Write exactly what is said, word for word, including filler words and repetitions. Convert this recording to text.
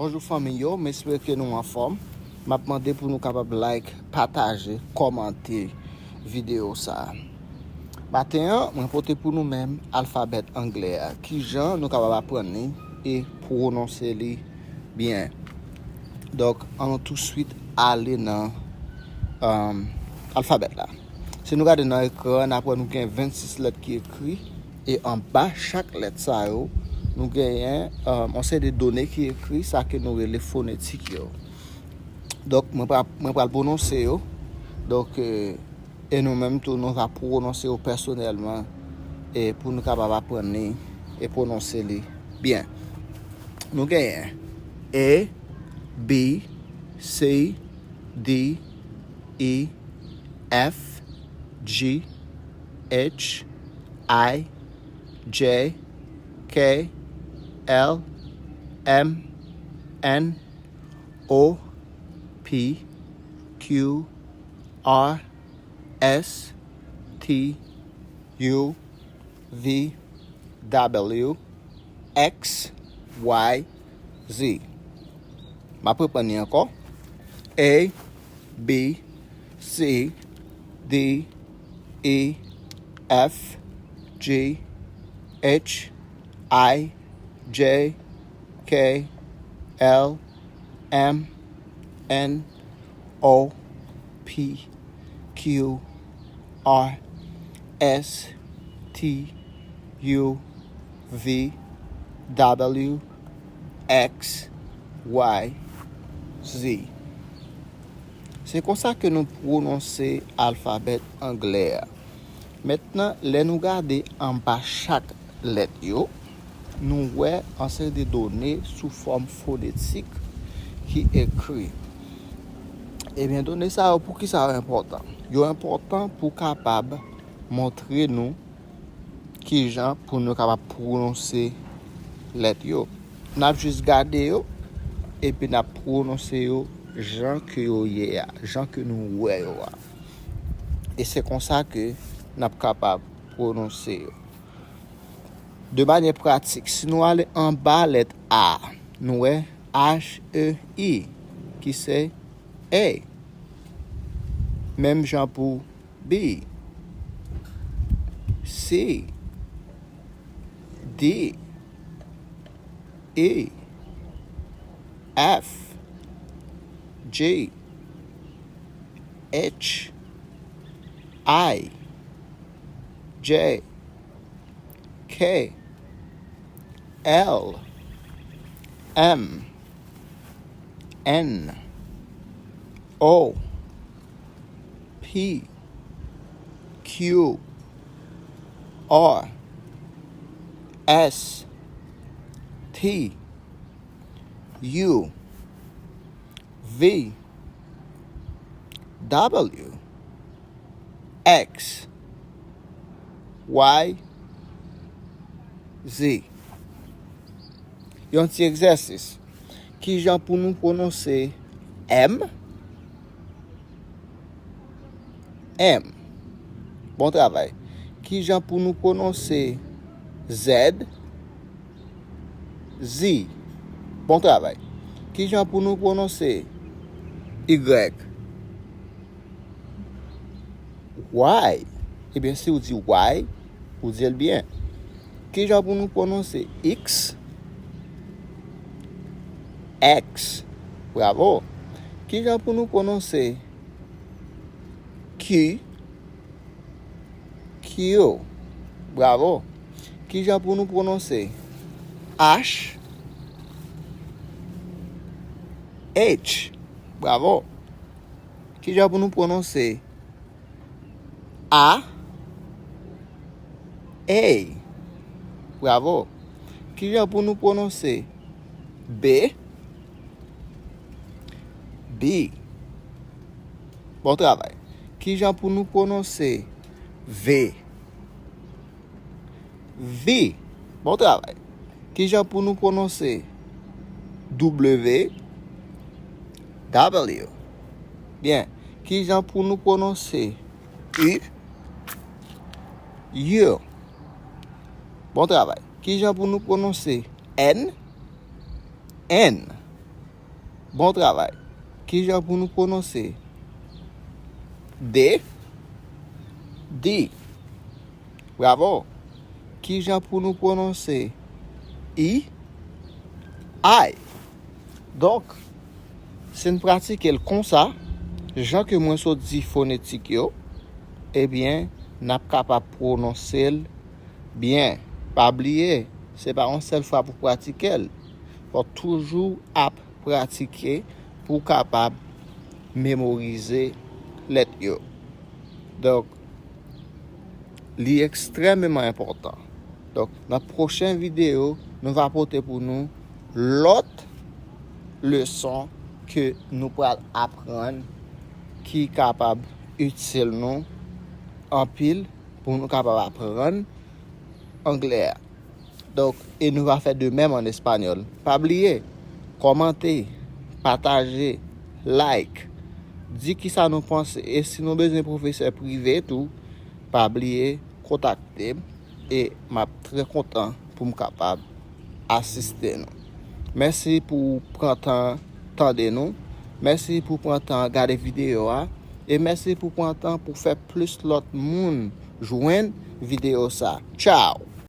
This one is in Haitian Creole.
Bonjou fanmi yo, m espere ke nou anfòm. M ap mande pou nou kapab like, pataje, kòmante videyo sa a. Maten an, mwen pote pou nou menm alfabèt anglè a. Kijan nou kapab aprann li e pwononse li byen. Donk, ann nou touswit ale nan um, alfabèt la. Si nou gade nan ekran, n ap wè nou gen vennsis lèt ki ekri. E anba chak lèt sa yo, nou genyen um, yon seri de done ki ekri, sa ke nou rele fonetik yo. Donk, mwen pral, mwen pral pwononse yo. Donk, e, e nou menm tou, nou va pwononse yo pèsonèlman e pou nou kapab aprann li e pwononse li byen. Nou genyen A, B, C, D, E, F, G, H, I, J, K, L, M, N, O, P, Q, R, S, T, U, V, W, X, Y, Z. M ap reprann li ankò. A, B, C, D, E, F, G, H, I, J, K, L, M, N, O, P, Q, R, S, T, U, V, W, X, Y, Z. Se konsa ke nou pwononse alfabèt anglè a. Mentnan, lè nou gade anba chak lèt yo, nou wè yon seri de done sou fòm fonetik ki ekri. Ebyen, done sa yo, poukisa yo enpòtan? Yo enpòtan pou kapab montre nou kijan pou nou kapab pwononse lèt yo. N ap jis gade yo, epi n ap pwononse yo jan ke yo ye a, jan ke nou wè yo a. E se konsa ke n ap kapab pwononse yo. De manyè pratik, si nou ale anba lèt A, nou wè H E I, ki se A. Menm jan pou B, C, D, E, F, G, H, I, J, K, L, M, N, O, P, Q, R, S, T, U, V, W, X, Y, Z. Yon ti egzèsis. Kijan pou nou pwononse M? M. Bon travay. Kijan pou nou pwononse Z? Z. Bon travay. Kijan pou nou pwononse Y? Y. Ebyen, si w di Y, ou di l byen. Kijan pou nou pwononse X? X. Bravo. Kijan pou nou pwononse Q? Q. Bravo. Kijan pou nou pwononse H? H. Bravo. Kijan pou nou pwononse A? A. Bravo. Kijan pou nou pwononse B? B. Bon travay. Kijan pou nou pwononse V? V. Bon travay. Kijan pou nou pwononse W? W. Byen. Kijan pou nou pwononse U? U. Bon travay. Kijan pou nou pwononse N? N. Bon travay. Kijan pou nou pwononse D? D. Bravo. Kijan pou nou pwononse I? I. Donk, si n pratike l konsa, jan ke mwen sot di fonetik yo, ebyen, n ap kapab pwononse l byen. Pa bliye, se pa yon sèl fwa pou pratike l. Fò toujou ap pratike pou w kapab memorize lèt yo. Donk, li ekstrèmeman enpòtan. Donk, nan pwochen videyo, nou va pote pou nou lòt leson ke nou pral aprann ki kapab itil nou anpil pou nou kapab aprann anglè a. Donk, e nou va fè de menm an espanyòl. Pa bliye, kòmante, pataje, like, di kisa nou panse. E si nou bezwen pwofesè prive tou, pa bliye kontakte m e m ap trè kontan pou m kapab asiste nou. Mèsi pou pran tan tande nou. Mèsi pou pran tan gade videyo a. E mèsi pou pran tan pou fè plis lòt moun jwenn videyo sa. Tchao!